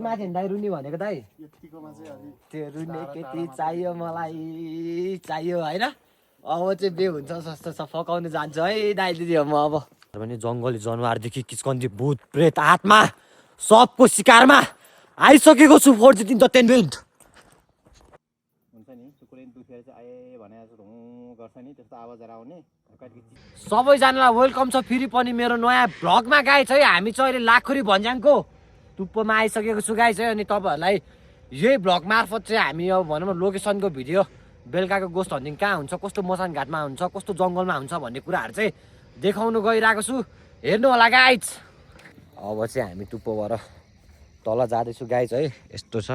माथि दाइ रुनी भनेको दाइ त्यो रुने केटी चाहियो मलाई चाहियो होइन अब चाहिँ बे हुन्छ जस्तो छ फकाउनु जान्छु है दाइ दिदी म अब पनि जङ्गली जनावरदेखि किस्कन्दी भूत प्रेत आत्मा सबको शिकारमा आइसकेको छु फोर्थ इन्टरटेनमेन्ट हुन्छ नि सुकुरेन दुखेर चाहिँ आए भने गर्छ नि त्यस्तो आवाजहरू आउने सबैजनालाई वेलकम छ फेरि पनि मेरो नयाँ भ्लगमा गाई छ है हामी चाहिँ अहिले लाखुरी भन्ज्याङको टुप्पोमा आइसकेको छु गाई चाहिँ अनि तपाईँहरूलाई यही भ्लग मार्फत चाहिँ हामी अब भनौँ न लोकेसनको भिडियो बेलुकाको गोस्ट हन्टिङ कहाँ हुन्छ कस्तो मसान घाटमा हुन्छ कस्तो जङ्गलमा हुन्छ भन्ने कुराहरू चाहिँ देखाउनु गइरहेको छु हेर्नु होला गाइज अब चाहिँ हामी टुप्पोबाट तल जाँदैछु गाइज है यस्तो छ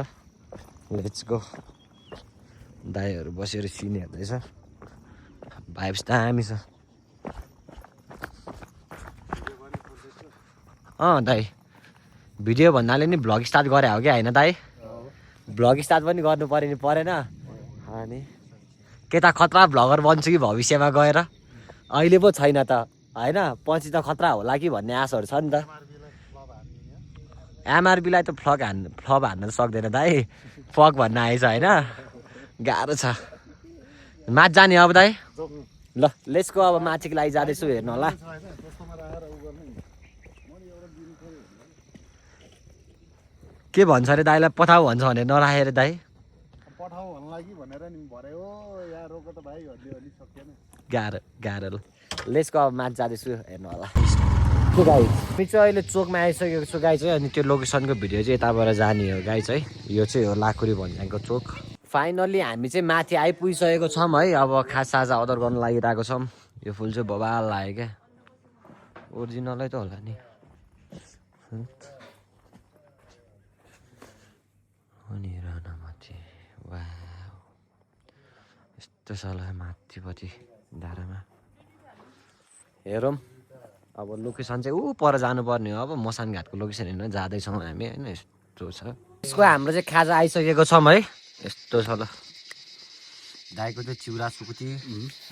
लेट्स गो दाइहरू बसेर सिन हेर्दैछ भाइब्स दामी छ दाइ भिडियो भन्नाले नि भ्लग स्टार्ट गरे हो कि होइन दाइ भ्लग स्टार्ट पनि गर्नु पऱ्यो नि परेन अनि के त खतरा भ्लगर बन्छु कि भविष्यमा गएर अहिले पो छैन त होइन पछि त खतरा होला कि भन्ने आशहरू छ नि त एमआरबीलाई त फ्लप हान्न सक्दैन दाइ फक भन्न आएछ होइन गाह्रो छ माथि जाने अब दाइ ल लेट्सको अब माथिको लागि जाँदैछु हेर्नु होला के भन्छ अरे दाइलाई पठाऊ भन्छ भने नराखेर दाइ पठाऊ भन्ला कि भनेर नि भरे हो यहाँ रोको त भाइ अलि सकिएन गाह्रो ल लेट्सको अब माथि जाँदैछु हेर्नु होला हामी चाहिँ अहिले चोकमा आइसकेको छु गाई चाहिँ अनि त्यो लोकेसनको भिडियो चाहिँ यताबाट जाने हो गाई चाहिँ यो चाहिँ हो लाखुरी भन्ज्याङको चोक फाइनल्ली हामी चाहिँ माथि आइपुगिसकेको छौँ है अब खाजा अर्डर गर्नु लागिरहेको छौँ यो फुल चाहिँ बबाल लाग्यो क्या ओरिजिनलै त होला नि अनि हेर न माथि वा यस्तो साला माथिपट्टि डाँडामा हेरौँ अब लोकेसन चाहिँ ऊ पर जानुपर्ने हो अब मसान घाटको लोकेसन हेर्न जाँदैछौँ हामी होइन यस्तो छ यसको हाम्रो चाहिँ खाजा आइसकेको छौँ है यस्तो छ ल दाइको चाहिँ चिउरा सुकुटी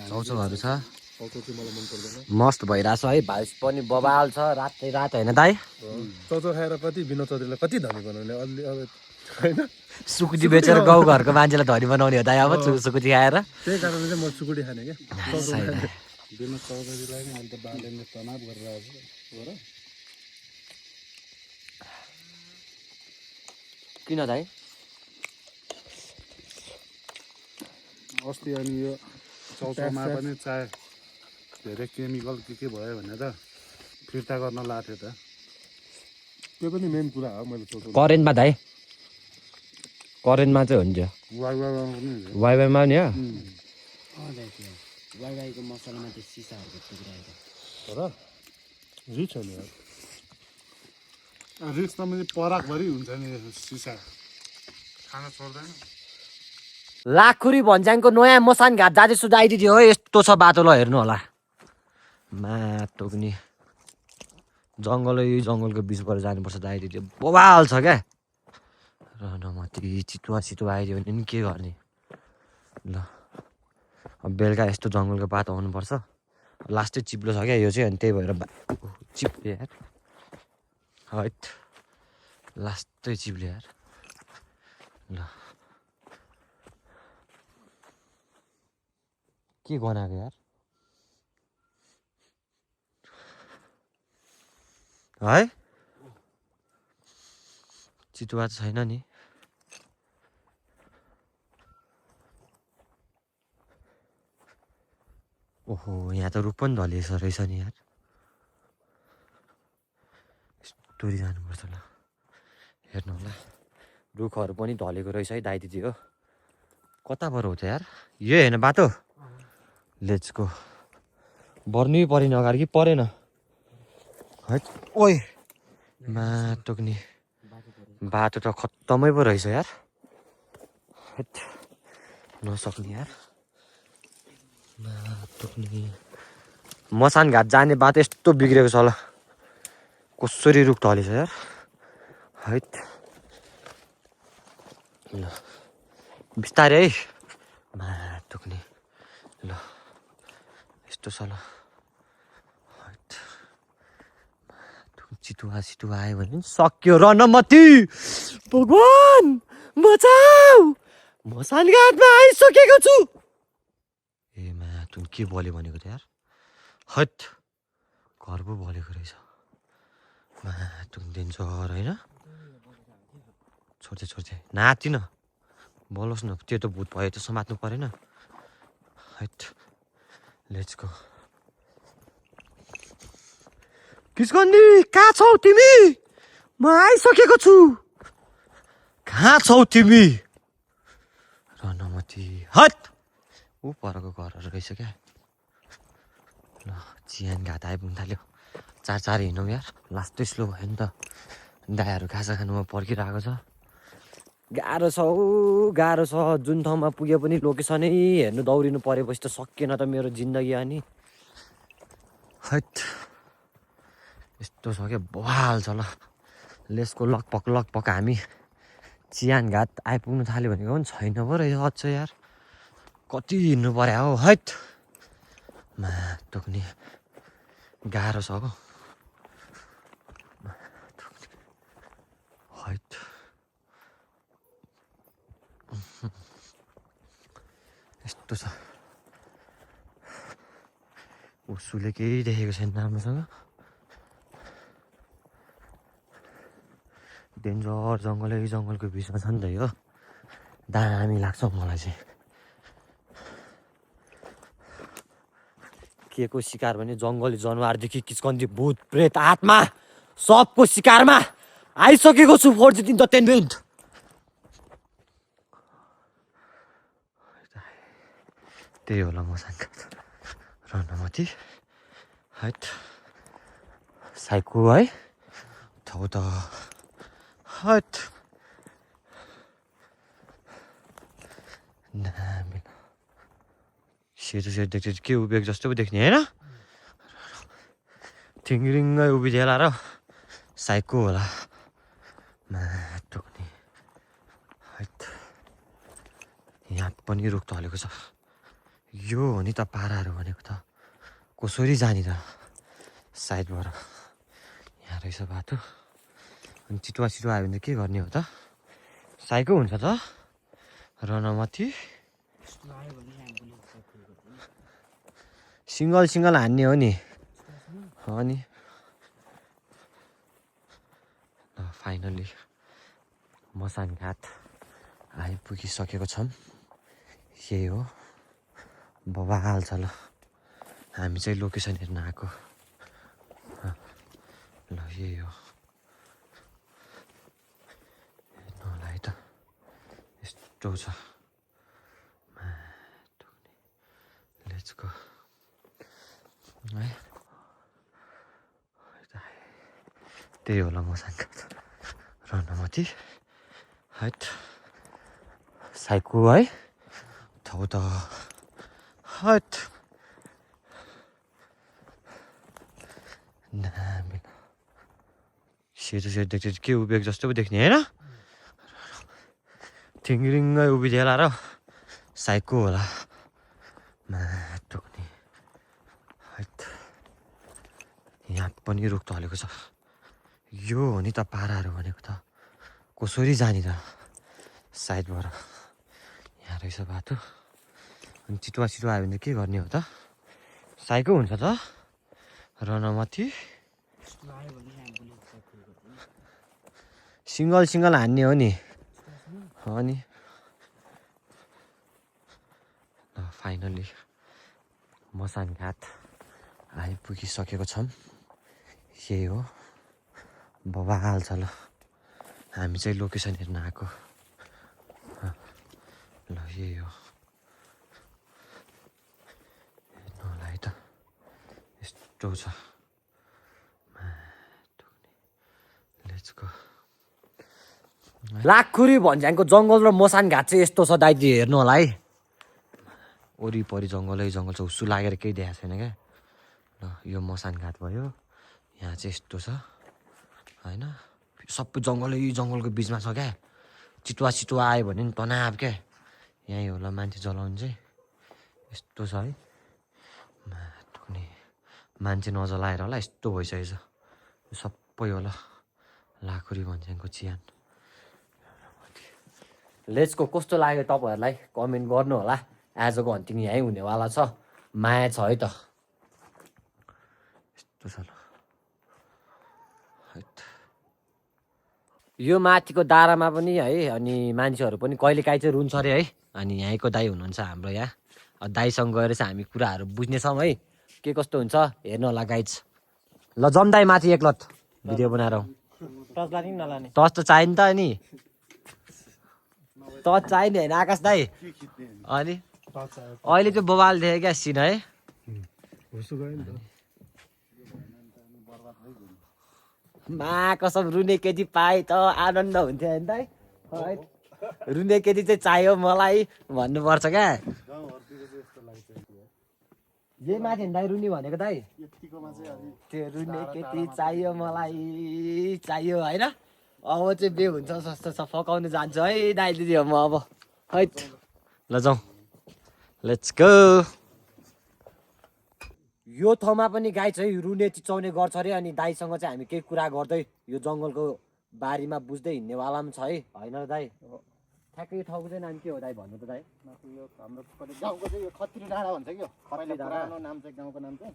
चौचौहरू छ मस्त भइरहेछ है भाइस पनि बबाल छ रातै रात होइन दाइ चौचौ खाएर कति विनोद चौधरीलाई कति धनी बनाउने अलि अब होइन सुकुटी बेचेर गाउँघरको मान्छेलाई धनी बनाउने हो दाइ अब सुकुटी खाएर त्यही कारणले चाहिँ म सुकुटी खाने क्या विनोद चौधरीलाई नि अहिले त बालेनले तनाव गरिरहेको छ किन दाइ अस्ति अनि यो चौचौमा पनि चाहे धेरै केमिकल के भयो भने त फिर्ता गर्न लाग्थ्यो त त्यो पनि मेन कुरा हो मैले चौचौ करेन्टमा दाइ करेन्टमा चाहिँ हुन्छ वाइवाईमा नि हो वाइवाईको मसलामा त्यो सिसाहरूको टुक्राएको तर रिच हो नि रिच त मैले पराकभरि हुन्छ नि सिसा खान छोड्दैन लाखुरी भन्ज्याङको नयाँ मसान घाट जाँदैछु दाइ दिदी हो यस्तो छ बाटो ल हेर्नु होला माटो पनि जङ्गलको बिचबाट जानुपर्छ दाइ दिदी बबाल छ क्या र नमाथि चितुवा आइदियो भने नि के गर्ने ल अब बेलुका यस्तो जङ्गलको बाटो आउनुपर्छ लास्टै चिप्लो छ क्या यो चाहिँ अनि त्यही भएर चिप्ले यार हैट लास्टै चिप्ले यार ल के गनाएको यार है चितुवा त छैन नि ओहो यहाँ त रुख पनि ढलिएछ रहेछ नि यार यस्तोरी जानुपर्छ ल हेर्नु होला रुखहरू पनि ढलेको रहेछ है दाइ दिदी हो कताबाट हो त यार यो हेर्न बाटो लेट्सको बर्नै परेन अगाडि कि परेन है ओइ माटो नि बाटो त खत्तमै पो रहेछ यार नसक्ने यार माटो नि मसान घाट जाने बाटो यस्तो बिग्रेको छ ल कसरी रुख ढलेछ यार हैट ल बिस्तारै है माटो नि ल यस्तो छ ल चितुवा चितुवा आयो भने सक्यो रणमती भगवान बचाऊ मसान घाटमा आइसकेको छु ए मातुन के बोल्यो भनेको त यार हट घर पो बोलेको रहेछ मातुन डेन्जर होइन छोड्छे नातिन बोलोस् न त्यो त भूत भयो त समात्नु परेन हट लेट्स गो किस्कन्दी कहाँ छौ तिमी म आइसकेको छु कहाँ छौ तिमी रणमती हट ऊ परको घरहरू रहेछ क्या ल चियान घाट आइपुग्नु थाल्यो चार हिँडौँ यार लास्टै स्लो भयो नि त दायाहरू खाजा खानुमा पर्खिरहेको छ गाह्रो छ जुन ठाउँमा पुगे पनि लोकेसनै हेर्नु दौडिनु परेपछि त सकिएन त मेरो जिन्दगी अनि हट यस्तो छ क्या बवाल छ ल लेसको लगभग हामी चियान घाट आइपुग्नु थाल्यो भनेको पनि छैन पो रहेछ अझ यार कति हिँड्नु पर्यो हो हट माटोक्ने गाह्रो छ हो हट यस्तो छ उसुले केही देखेको छैन राम्रोसँग डेन्जर जङ्गलको बिचमा छ नि त यो दामी लाग्छ मलाई चाहिँ के को शिकार भने जङ्गली जनावरदेखि किचकन्दी भूत प्रेत आत्मा सबको शिकारमा आइसकेको छु फोर जित इन्टरटेनमेन्ट त्यही होला मसँग रणमती हट साइको है ठाउँ त हट सेतो देख्छ के उभिएको जस्तो पो देख्ने होइन ठिङ्गिरिङ्गै उभिदिएला र साइको होला माटोक्ने हट यहाँ पनि रुख ढलेको छ यो हो नि त पाराहरू भनेको त कसरी जाने त साइडबाट यहाँ रहेछ बाटो अनि चितुवा आयो भने त के गर्ने हो त साइको हुन्छ त रणमती सिङ्गल हान्ने हो नि अनि फाइनली मसान घाट आइपुगिसकेको छौँ यही हो बवाल छ ल हामी चाहिँ लोकेसन हेर्न आएको ल यही हो हेर्नु होला है त यस्तो छ लेट्स गो है त्यही होला मसँग रणमती हट साइको है ठाउँ त हट दामी सेतो देख्छ के उभिएको जस्तो पो देख्ने होइन ठिङ्गिरिङ्गै उभिदिएला र साइको होला माटोक्ने हट यहाँ पनि रुख ढलेको छ यो हो नि त पाराहरू भनेको त कसरी जाने त साइडबाट यहाँ रहेछ बाटो अनि चितुवा आयो भने त के गर्ने हो त साइको हुन्छ त रणमती सिङ्गल हान्ने हो नि अनि फाइनली मसान घाट आइपुगिसकेको छौँ यही हो बवाल छ ल हामी चाहिँ लोकेसन हेर्न आएको ल यही हो हेर्नु होला है त यस्तो छ लेट्स गो लाखुरी भन्ज्याङको जङ्गल र मसान घाट चाहिँ यस्तो छ दाइजी हेर्नु होला है वरिपरि जङ्गल छ हुस्सु लागेर केही देखाएको छैन क्या ल यो मसान घाट भयो यहाँ चाहिँ यस्तो छ होइन सबै जङ्गलको बिचमा छ क्या चितुवा आयो भने नि तनाव क्या यहीँ होला मान्छे जलाउनु चाहिँ यस्तो छ है माटोक्ने मान्छे नजलाएर होला यस्तो भइसकेछ सब सबै होला लाखुरी भन्छेको चियान लेजको कस्तो लाग्यो तपाईँहरूलाई कमेन्ट गर्नु होला आजको हन्टिङ यहीँ हुनेवाला छ माया छ है त यस्तो छ ल यो माथिको दारामा पनि है अनि मान्छेहरू पनि कहिलेकाहीँ चाहिँ रुन्छ अरे है अनि यहीँको दाइ हुनुहुन्छ हाम्रो यहाँ दाइसँग गएर चाहिँ हामी कुराहरू बुझ्नेछौँ है के कस्तो हुन्छ हेर्नु होला गाइज ल जम दाइ माथि एकलत भिडियो बनाएर टच त चाहियो नि त अनि टच चाहियो नि होइन आकाश दाइ अनि अहिले चाहिँ बबाल देखेँ क्या सिन है मा कसम रुने केटी पाए त आनन्द हुन्थ्यो होइन दाइ रुने केटी चाहिँ चाहियो मलाई भन्नुपर्छ क्या जे माथि दाइ रुनी भनेको दाइ त्यो रुने केटी चाहियो मलाई चाहियो होइन अब चाहिँ बे हुन्छ जस्तो छ फकाउनु जान्छु है दाइ दिदी म अब है ल जाउँ लेट्स गो यो ठाउँमा पनि गाई चाहिँ रुने चिचाउने गर्छ अरे अनि दाइसँग चाहिँ हामी केही कुरा गर्दै यो जङ्गलको बारीमा बुझ्दै हिँड्नेवाला पनि छ है होइन र दाइ ठ्याक्कै यो ठाउँको चाहिँ नाम के हो दाइ भन्नु त दाइ यो हाम्रो गाउँको चाहिँ यो खत्री डाँडा भन्छ कि खत्री डाँडा नाम चाहिँ गाउँको नाम चाहिँ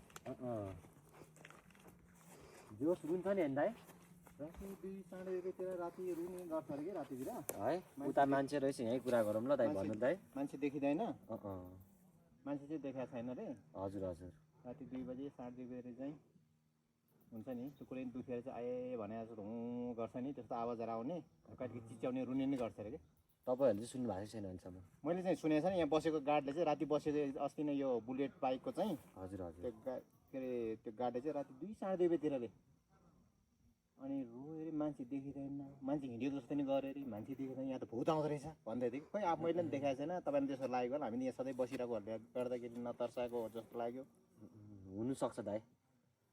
जोस रुन्छ नि होइन दाइ राति 2-3 बजेतिर राति रुने गर्छ अरे कि रातितिर है उता मान्छे रहेछ यहीँ कुरा गरौँ ल दाइ भन्नु दाइ मान्छे देखिँदैन मान्छे चाहिँ देखाएको छैन रे हजुर हजुर राति 2 बजे 2:30 बजेर चाहिँ हुन्छ नि कुकुरले दुखेर चाहिँ आए भने जस्तो हुँ गर्छ नि त्यस्तो आवाजहरू आउने कहिले चिच्याउने रुने नै गर्छ अरे कि तपाईँहरूले चाहिँ सुन्नु भएको छैन अहिलेसम्म मैले चाहिँ सुनेको छ नि यहाँ बसेको गार्डले चाहिँ राति बसेको अस्ति नै यो बुलेट बाइकको चाहिँ हजुर हजुर त्यो के अरे त्यो गार्डले चाहिँ राति 2-2:30 बजेतिर अरे अनि रोयो अरे मान्छे देखिँदैन मान्छे हिँड्यो जस्तो नि गऱ्यो अरे मान्छे देखिँदैन यहाँ त भूत आउँदो रहेछ भन्दै थियो खोइ अब मैले पनि देखाएको छैन तपाईँले त्यसो लागेको होला हामीले यहाँ सधैँ बसिरहेकोहरूले गर्दाखेरि नतर्साएको हो जस्तो लाग्यो हुनुसक्छ दाइ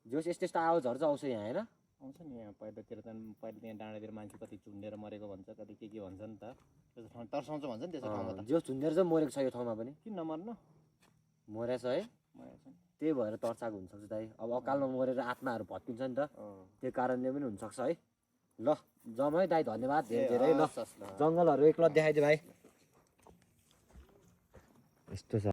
जोस् यस्तो यस्तो आवाजहरू चाहिँ आउँछ यहाँ होइन आउँछ नि यहाँ पहिलातिर त पहिला त्यहाँ डाँडातिर मान्छे कति झुन्डेर मरेको भन्छ कति के भन्छ नि त त्यस्तो ठाउँ तर्साउँछ भन्छ नि त्यस्तो ठाउँमा त जो झुन्डेर चाहिँ मरेको छ यो ठाउँमा पनि किन नमर्नु मरेछ है मरेको छ त्यही भएर तर्साएको हुनसक्छ दाइ अब अकालमा मरेर आत्माहरू भत्किन्छ नि त त्यो कारणले पनि हुनसक्छ है ल जम है दाइ धन्यवाद धेरै धेरै ल जङ्गलहरू एकलट देखाइदियो भाइ यस्तो छ